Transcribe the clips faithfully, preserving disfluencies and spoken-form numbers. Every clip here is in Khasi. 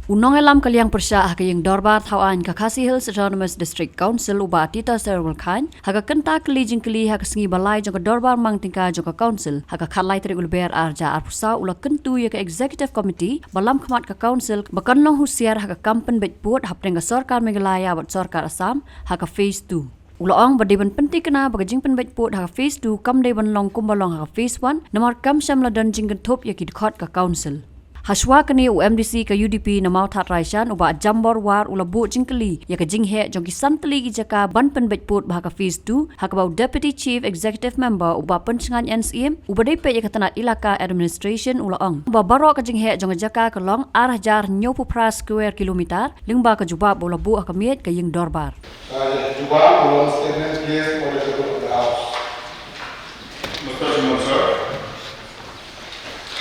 U nongïalam ka liang pyrshah ha ka ïing dorbar thaw aiñ ka Khasi Hills Autonomous District Council u Bah Titossar Wulkhain, ha ka kynta kylli jingkylli ha ka sngi ba lai jong ka dorbar mang tyngka jong ka Council ha ka khatlai tarik u Lber arhajar arphew saw, u la kyntu ïa ka Executive Committee ba lam khmat ka Council ba kan long husiar ha ka kam pynbeit pud hapdeng ka Sorkar Meghalaya bad Sorkar Assam ha ka Phase two. U la ong ba dei ban pynthikna ba ka jingpynbeit pud ha ka Phase two kam dei ban long kumba long ha ka Phase one, namar kam shym la don jingkynthup ïa ki dkhot ka Council. Hashwa kane, u M D C ka U D P na Mawthadraishan u Bah Jambor War u la buh jingkylli ïa ka jingheh jong ki san tylli ki jaka ban pynbeit pud bha ha ka Phase two, ha kaba u Deputy Chief Executive Member u Bah Pynshngain N Syiem uba dei peit ïa ka tnat Elaka Administration u la ong ba baroh ka jingheh jong ka jaka ka long arhajar hynñiewphew phra square kilometer, lyngba ka jubab ba u la buh ha ka miej ka ïing dorbar. Uh, Juba, Colon Statement, please, for the people of the House. Mister Chairman, sir,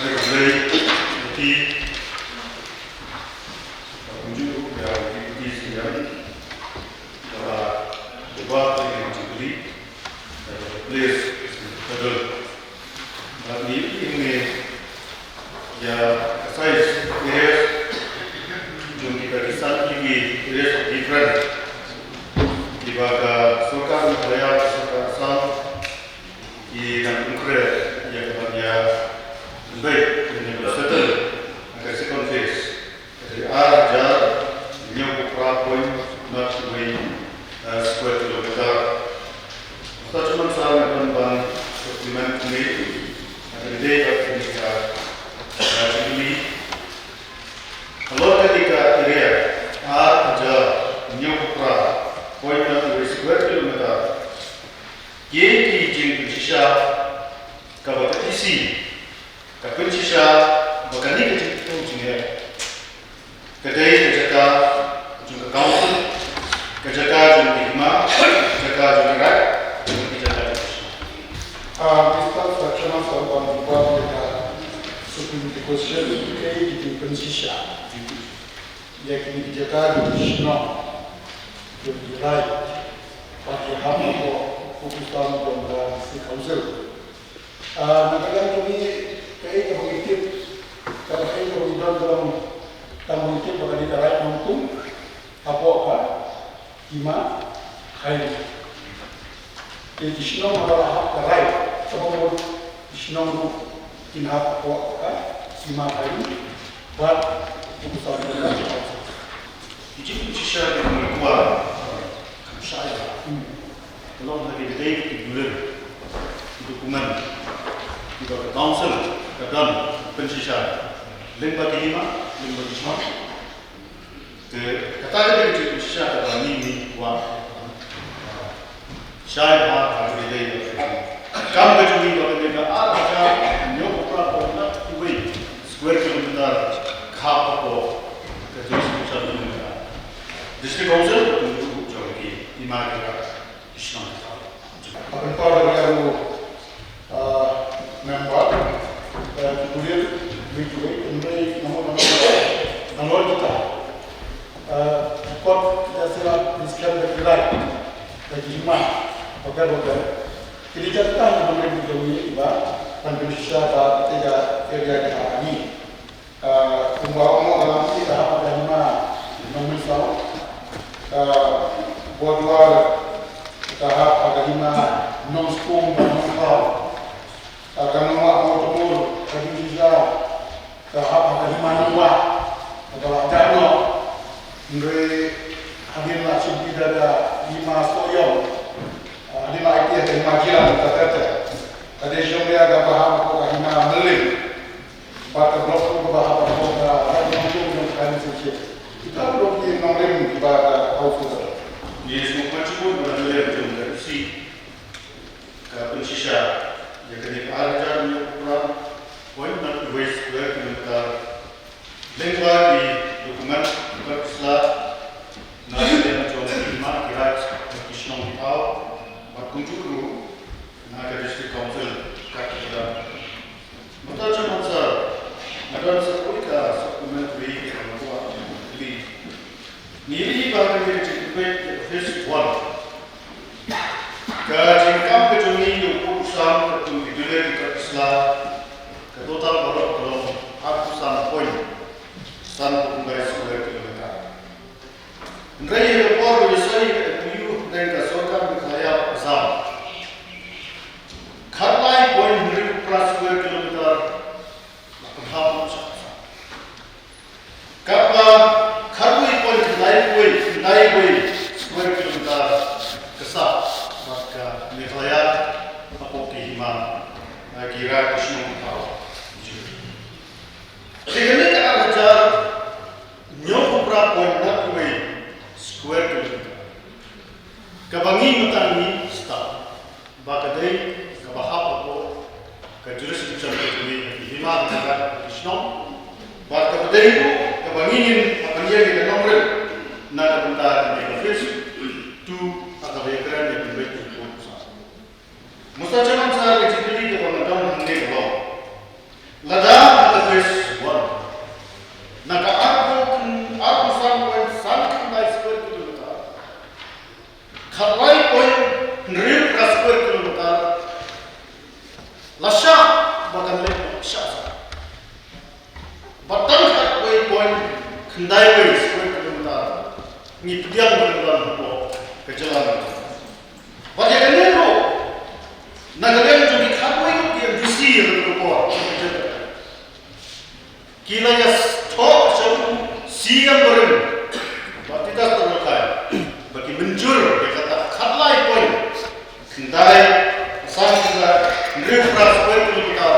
I relate the key of Juba, the deputies here, the Juba, the Juba, the Please, federal. But we, we may, yeah, size areas, jong kita ki san ki areas of different. Kiba ka sorkar Meghalaya, ka sorkar Assam, ki nang konkret, ya ka ban ya, baik, ini settle, agar second phase. Ka dei ar hajar hynñiewphew phra point nod wei, eh, square kilometer. Mynta shuh mynta nga don ban supplement kane, nga dei dei ba kane ka, eh, jingkylli. Halor kane ka area ar hajar hynñiewphew phra point nod wei square kilometer. Kiei ki jingpynshisha kaba ka E C ka pynshisha ba kane ka jingpynshai ka dei ka jaka jong ka council, ka jaka jong ki hima, ka jaka jong ki raid, ka jaka jong ki shnong. Ah, Mister Sakshana Sarwan Bupati ka Supreme Question, kiei ki jingpynshisha ïa kine ki jaka jong ki shnong, jong ki raid, ba ki hap hapoh u system jong ka District Council. Ah, na ka liang jong ngi, kaei kaba ngi tip, kaba kaei kaba ngi don, don, kaba ngi tip ba ka dei ka raid Nongtum hapoh ka hima Khairi. Te ki shnong haba la hap ka raid, kaba mut ki shnong ruh kin hap hapoh ka hima Khairi. Bad u Sam Ki jingpynshisha ki ngi kwah, kam shai ba. Hmm. Ka long ha ki dei ki dulir, ki document kiba ka council ka don pynshisha lyngba ki hima, lyngba ki shnong. Te kata ka dei ka jingpynshisha kaba ngi ngi kwah. Shai bha ha ka dei. Kam ka jong ngi ba ka dei ka ar hajar hynñiewphew phra point nod wei square kilometer, ka hapoh ka District Council, ka District Council ka jong ngi, i ma ki ka, i shnong ka. Aban pa da ria ru, ah, member, eh, ki kulir, wei ki wei, hynrei namar namar nalor kita. Eh, kot ïa sila diskan da ki raid, da ki hima, bagai bagai. Kine ki jaka ki ban rim ki jong ngi kiba ban pynshisha ba kata ka area ka ha ngi. Eh, kumba ong ka lam ki ka hap ha ka hima Nongmynsaw. Eh, Bordwar ka hap ha ka hima Nongspung bad Nongkhlaw. Eh, ka Nongwah Mawtymur ka jong ngi ka hap ha ka hima Nongwah. Ka la jah noh. Hynrei hadien la shim bynta da ka hima Sohiong. Hadien la aiti ha ka hima Jyrang ka ter ter. Ka dei shnong ïa kaba hap ha ka hima Mylliem. Bad ka block kaba hap ha ka Nongtum Nongkhlaw Nongshit. Kita block ki nongrim kiba ka hau suda. Ni semua macam pun mana boleh macam dari si. Ka pynshisha ïa kane ka ar hajar hynñiewphew phra point nod wei square kilometer lyngba ki document, ki kot ki sla na ka liang jong ki hima ki raid, ki shnong ki thaw, bad kumjuh ruh na ka District Council ka ki da. Mynta jong mynta nga don sa kawei ka supplementary ka nongkwah, ngi ïohi ba ka dei ka jingpynbeit phase one. Ka jingkam ka jong ngi ïa u pud u sam, katkum ki dulir ki kot ki sla, ka total baroh ka long arphew san point sanphew khyndai square Hynrei ha ka por ba ïohsngew ïa ka M O U hapdeng ka sorkar Meghalaya bad Assam, khatlai point hynriew phra square kilometer la pynhap noh sha Assam. Katba khatwei point khyndai wei, khyndai wei square kilometer ka sah bad ka Meghalaya hapoh ki hima, eh, ki rai ki shnong ki thaw. Te kane ka ar hajar hynñiewphew phra point khyndai wei square kilometer, kaba ngi mynta ngi stad ba ka dei kaba hap hapoh ka jurisdiction ka jong ngi, ka hima ka rai ka shnong, bad kaba dei ruh kaba ngi ngin hap ban ïeng ïa ka nongrim na ka bynta kane ka phase two, ha kaba ïakren ïa ka pynbeit ka report. Mister Chairman Sir, ka jingkylli kaba nga don hangne ka long, lada ha ka phase one, na ka arphew, arphew san point san khyndai square kilometer, khatlai point hynriew phra square kilometer la shah ba kan leh shah sa. Bad tang khatwei point khyndai wei square kilometer ngi pdiang ba kan don hapoh ka jylla. Bad ïa kane ruh, na ka liang jong ki khatwei ngut ki M D C ha kane ka por, ki la ïathoh sha u C M barim, Bah Titas Tyrbull Khail, ba ki mynjur ïa kata khatlai point khyndai, san khyndai, hynriew phra square kilometer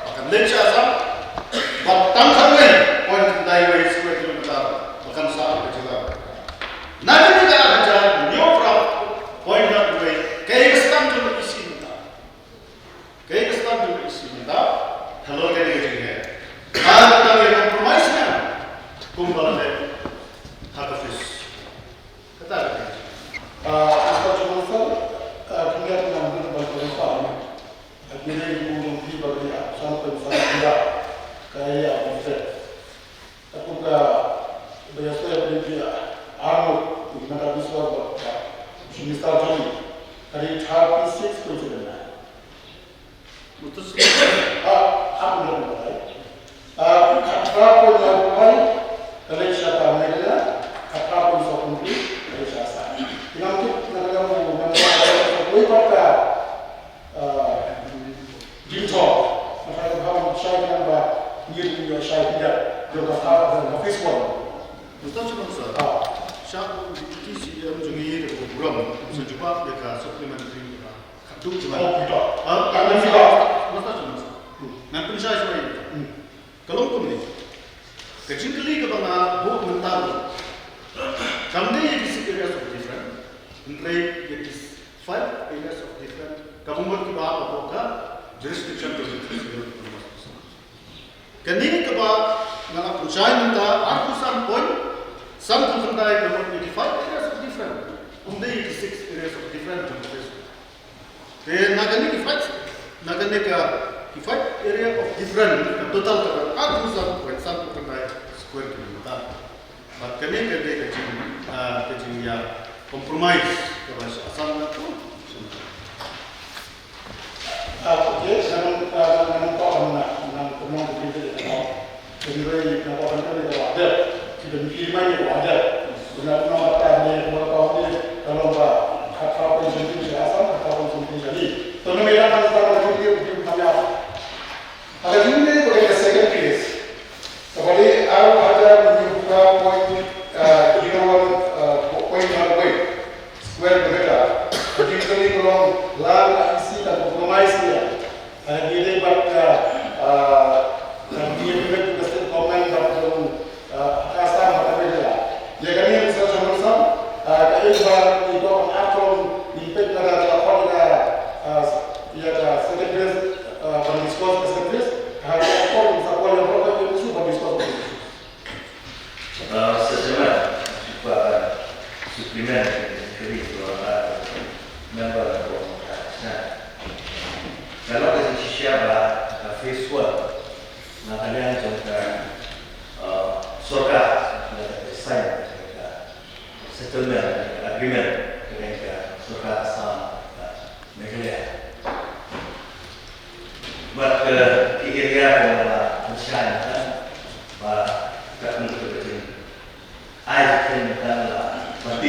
ba kan leit sha Assam, bad tang khatwei point khyndai wei square kilometer ba kan sah ha ka jylla. Na kane ka ar hajar hynñiew phra point khyndai wei, kaei ka stand jong ka E C mynta? Kaei ka stand jong ka E C mynta halor kane ka jingeh? Ka dang ïa compromise ne kumba la leh ha ka phase? Kata ka dei. Ah, Mister Chairman Sir, ah, kyndiat nga ngam bun ban pynpaw. Hynrei ngi kum jong phi ba ka ïa san point san ïa ka ïa ka ïa. Kum ka ba ïa soi ba ïa arngut, ïa ka biswas ba ka Minister jong ngi, ka dei thirty six point seven nine. Betul sih. Ah, aku nak mulai. Ah, kata pun yang mulai, kalau siapa mereka, kata pun sokong tu, kalau siapa. Dengan tu, nak kena mau, nak kena mau, nak kena mau, ah, jingthoh. Masa ka bha ban shai ka nang ba ngin ïa shai pynjah jong ka sa ka phase one. Ustaz Syed Ansar. Ah. Sha u Deputy C M jong ngi da ka burom sa jubab ïa ka supplementary ka khadduh jubab. Oh, kita. Ah, ka khadduh jubab. Ustaz Syed Ansar. Hmm. Ngan pynshai shai. Hmm. Ka long kumne. Ka jingkylli kaba nga buh mynta ruh, kam dei ïa ki six areas of difference, hynrei ïa ki five areas of difference kaba mut kiba hap hapoh ka jurisdiction ka jong ka State. Kane kaba nga la pynshai mynta, arphew san point san khyndai ka mut ïa ki five areas of difference, kam dei ïa ki six areas of difference jong ka State. Te na kane ki five, na kane ka ki five area of difference, ka total ka dang arphew san point san khyndai square kilometer. Bad kane ka dei ka jing, ah, ka jingïa compromise kaba sha Assam na tu. Ah, okay, nang, ah, nang, nang, nang, nang, nang, nang, nang, Hynrei nga kwah ban kylli ka ba dep, ki ban ki mai ka ba dep. Bynta kumno ba ka ni, kumno ba ka ni, ka long ba khatphra point something sha Assam, khatphra point something sha ni. To nang ïa kata ka jingkylli, ki ban ïa. Ha ka jingkylli ba ka second phase. Kaba dei ar hajar hynñiew phra point, ah, zero one, ah, point one wei square kilometer. Ka jingkylli ka long la ka E C ka compromise ïa. Ngi dei bad ka, ah, ngi dei bad ka state government bad ka, ah, ka Assam bad ka Meghalaya. Ïa kane ka state government Assam, ah, ka ïa ba ngi ko ang atom ngi peit na ka ka khon ka, ah, ïa ka second phase, ah, ban discuss ka second phase. Ka ka khon sa ko ïa ko ka issue ban discuss. Uh, Mister Chairman, shuwa ban supplement ka jingkylli jong u member jong ka Assam. Ka long ka jingshisha ba ka phase one na ka liang jong ka, uh, sorkar, na ka sign ka settlement agreement ka sorkar Assam, uh, Meghalaya. Bad ka, ki area ba la pynshai mynta, ba ka kyntu ka jing ai ka jing mynta la pynti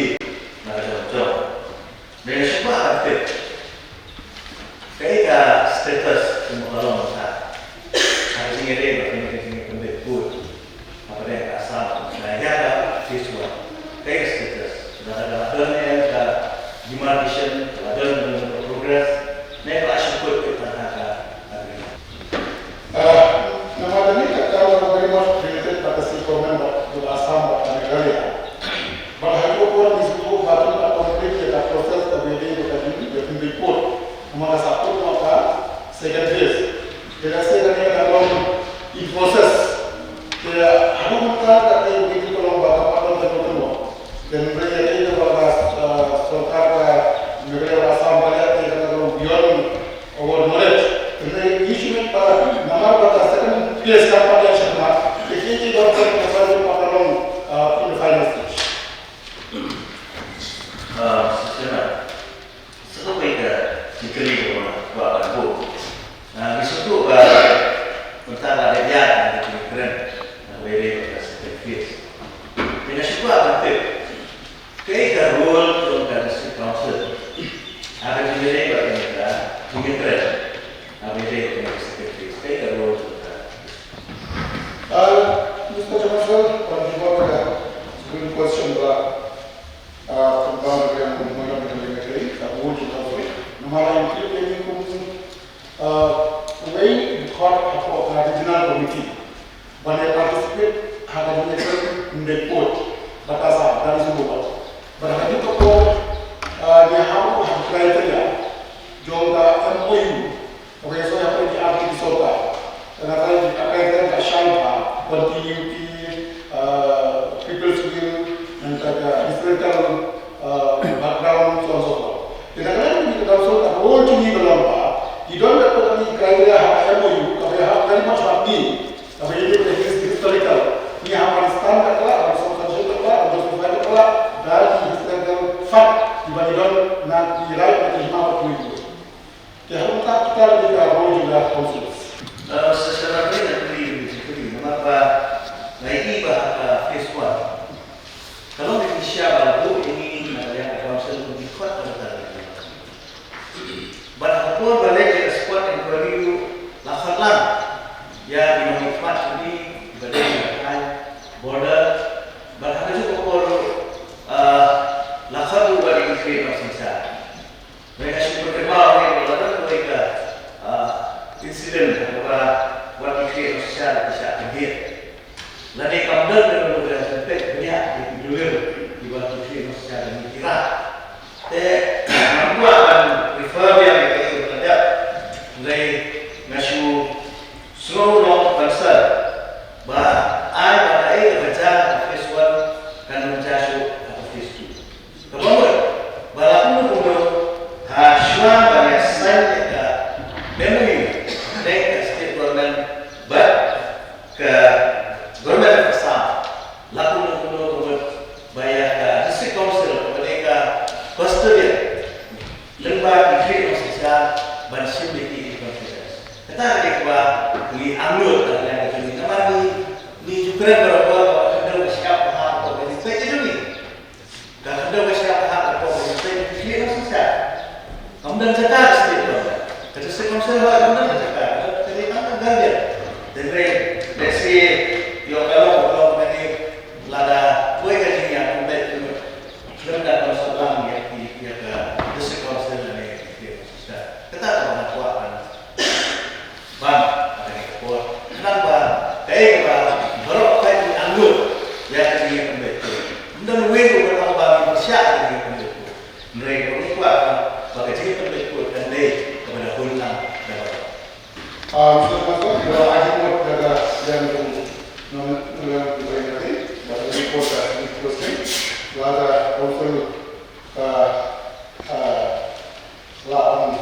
Ka long ka, ka jingïadei bad kane ka jingïakynduh kut hapdeng ka Assam na ïa ka phase one. Kaei ka status? Lada ka la don ïa ka demarcation, ka la don ïa ka progress, ne ka la shu kut kut tang ha ka agreement? Ah, namar kane ka kam ka very much related bad ka state government bad ka Assam bad ka Meghalaya. Bad ha kane ka por ngi sngewthuh ba ka complete ïa ka process kaba ïadei bad ka jingïakynduh kut. Namar ka sa kut noh ka second phase. Te lehse kane ka long in process. Te haduh mynta ka dei ka long ba ka pat don tang tang. Te hynrei ïa kaei kaba ka, uh, sorkar ka Meghalaya bad Assam ka leh te ka long beyond our knowledge. Te hynrei ngi shu ngeit ba namar ba ka second phase ka pat ïa shim ha. Te kaei kaba ka pat ka long, uh, in the final stage. Uh, Mister Chairman, sa kawei ka jingkylli kaba nga kwah ban buh. Ah, ngi sngewthuh ba mynta la dep ïaid ka jingkren, ah, kaba ïadei bad ka second phase. Te nga shu kwah ban tip, kaei ka role jong ka District Council ha ka jingïadei bad ka jingkren, ha kaba ïadei bad ka second phase? Kaei ka role jong ka? Ah, Mister Chairman, sir, ban jubab ïa ka second question ba, ah, pynpaw na ka liang jong u Madam Secretary, ka role jong ka, namar nga tip ïa ngi kum, ah, uwei u dkhot hapoh ka regional committee ban ïa participate ha ka jingïakynduh kut bad ka Assam, that is number one. Bad ha kajuh ka por, ah, ngi hap ha ka criteria jong ka M O U. Kaba ïasoh ïa ka article sorkar. Ka nang ka, ka, ka, ka shai ba continuity, uh, people's will, nangta ka historical, uh, background, so on so forth. Te na ka liang ka sorkar, role jong ngi ka long ba, ki don ka, ka, ka criteria ha ka M O U, kaba ïa ha very much ha ngi, kaba ïa ka his-, historical. Ngi ha Pakistan ka kla, ha Pakistan ka kla, ha Pakistan ka kla, da ki historical fact, kiba ngi don na ki right, na ki hima ba ki Te hangta kita leh ka role jong ka council. Eh, sa sha la ka kylli, ka kylli namar ba nga ïohi ba ha ka phase one ka long ka jingshisha ba la buh ïa ngi na ka liang ka council kum ki dkhot ka bynta ka. Bad ha ka por ba leit ïa ka spot inquiry ruh la khot lang ïa ki nongmihkhmat jong ngi kiba dei na Rakhine border. Bad ha kajuh ka por ruh, eh, la khot ruh ïa ki nongshynshar. Hynrei nga shu pyrkhat ba hynrei lada kawei ka, ah, incident kaba wat ki khlieh nongshynshar ki shah pynhiar, lane kam don ka jingpeit bniah ïa ki dulir kiba ki khlieh nongshynshar ki rah. Te nga kwah ban refer biang ïa kaei kaba la dep. Hynrei nga shu sngew long concern ba ai ba kaei kaba jia ha phase one kan ym jia shuh ha phase two. Kaba mut ba la kumno kumno ha shuwa ban ïa sign ïa ka M O U hapdeng ka state government bad ka government of Assam, la kumno kumno ka mut ba ïa ka district council kaba dei ka custodian lyngba ki khlieh nongshynshar ban shim ïa ki in confidence. Kata ka dei kaba ngi angnud ha ka liang ka jong ngi namar ngi, ngi ju kren barabor ba ka khyndew ka shyiap ka hap ka jingpeit ka jong ngi. Ka khyndew ka shyiap ka hap ka jingpeit ki khlieh nongshynshar. Kam don jaka ka state government. Ka district council hooid kam don jaka. Ka dei tang ka guardian. Hynrei let's say ïoh ka long ka long ka dei lada kawei ka jingïaid ka beit ka mut khlem da council lang ïa ki, ïa ka district council lane ïa ki district council. Kata ka ba nga kwah ban, ban, kata ka por. Khnang ba kaei kaba baroh ka jingangnud ïa ka jingïakynduh kut. Ym don uwei ruh uba ong ba ngi pyrshah ïa ka jingïakynduh kut. Hynrei kaba ngi kwah ba ka jingïakynduh kut kan dei kaba da hun lang da baroh. Ah, Mister Pastor, kaba ai jingmut da ka liang jong, nong, nong liang jong ka ïing ka dei, ba ka report ka, report ka, la ka council, ah, ah, la ong,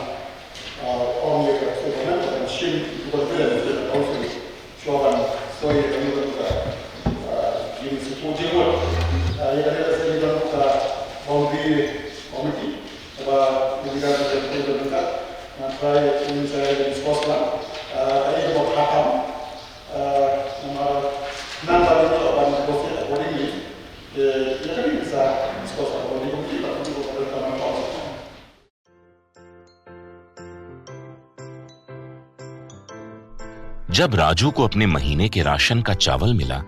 ah, ong ïa ka state government, ba kan shim, ba kan fill in, ba kan council, shuwa ban soi ïa ka, ïa ka, ah, jingmut, jingmut. Ah, ïa ka dei ka state government, ah, boundary committee, kaba, ïa ka, ïa ka, ïa ka, ngan try, ïa ka, ïa ka, ïa ka, ïa ka, Ah, kaei kaba kha tam, ah, namar nang ba ngi ban proceed accordingly. Te ïa kane ngi sa discuss accordingly, ba ngi ba ngi ba ngi ba ngi. जब राजू को अपने महीने के राशन का चावल मिला,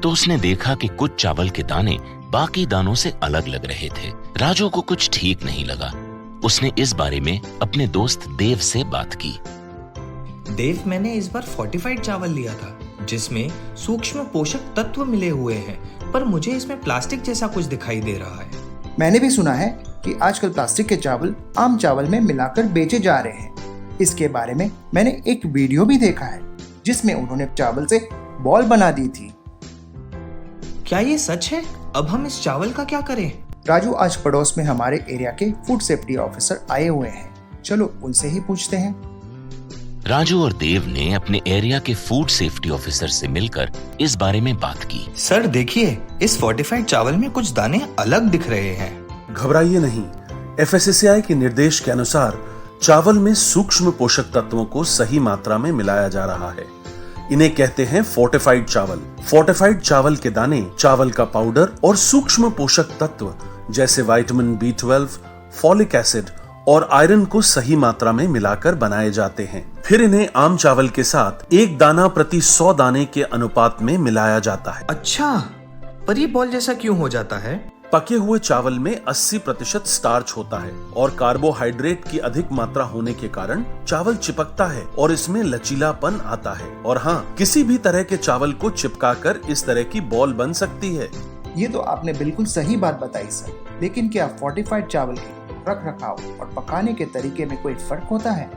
तो उसने देखा कि कुछ चावल के दाने बाकी दानों से अलग लग रहे थे। राजू को कुछ ठीक नहीं लगा। उसने इस बारे में अपने दोस्त देव से बात की। देव, मैंने इस बार फोर्टिफाइड चावल लिया था, जिसमें सूक्ष्म पोषक तत्व मिले हुए हैं, पर मुझे इसमें प्लास्टिक जैसा कुछ दिखाई दे रहा है। मैंने भी सुना है कि आजकल प्लास्टिक के चावल आम चावल में मिलाकर बेचे जा रहे हैं। इसके बारे में मैंने एक वीडियो भी देखा है, जिसमें उन्होंने चावल से बॉल बना दी थी। क्या ये सच है? अब हम इस चावल का क्या करें? राजू, आज पड़ोस में हमारे एरिया के फूड सेफ्टी ऑफिसर आए हुए हैं, चलो उनसे ही पूछते हैं। राजू और देव ने अपने एरिया के फूड सेफ्टी ऑफिसर से मिलकर इस बारे में बात की। सर, देखिए, इस फोर्टिफाइड चावल में कुछ दाने अलग दिख रहे हैं। घबराइए नहीं, एफएसएसएआई के निर्देश के अनुसार चावल में सूक्ष्म पोषक तत्वों को सही मात्रा में मिलाया जा रहा है। इन्हें कहते हैं फोर्टिफाइड चावल। फोर्टिफाइड चावल के दाने, चावल का पाउडर और सूक्ष्म पोषक तत्व जैसे vitamin B twelve, folic acid और आयरन को सही मात्रा में मिलाकर बनाए जाते हैं। फिर इन्हें आम चावल के साथ एक दाना प्रति सौ दाने के अनुपात में मिलाया जाता है। अच्छा, पर ये बॉल जैसा क्यों हो जाता है? पके हुए चावल में अस्सी प्रतिशत स्टार्च होता है और कार्बोहाइड्रेट की अधिक मात्रा होने के कारण चावल चिपकता है और इसमें लचीलापन आता है। और हाँ, किसी भी तरह के चावल को चिपकाकर इस तरह की बॉल बन सकती है। ये तो आपने बिल्कुल सही बात बताई सर, लेकिन क्या फोर्टिफाइड चावल के रख रखाव और पकाने के तरीके में कोई फर्क होता है?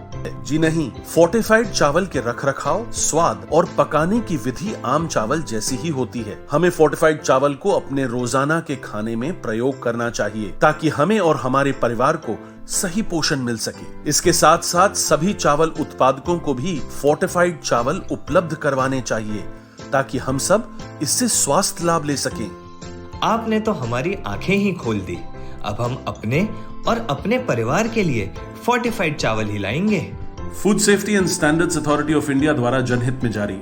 जी नहीं, फोर्टिफाइड चावल के रख रखाव, स्वाद और पकाने की विधि आम चावल जैसी ही होती है। हमें फोर्टिफाइड चावल को अपने रोजाना के खाने में प्रयोग करना चाहिए, ताकि हमें और हमारे परिवार को सही पोषण मिल सके। इसके साथ साथ सभी चावल उत्पादकों को भी फोर्टिफाइड चावल उपलब्ध करवाने चाहिए, ताकि हम सब इससे स्वास्थ्य लाभ ले सकें। आपने तो हमारी आंखें ही खोल दी। अब हम अपने और अपने परिवार के लिए फोर्टिफाइड चावल ही लाएंगे। Food safety and standards authority of India द्वारा जनहित में जारी।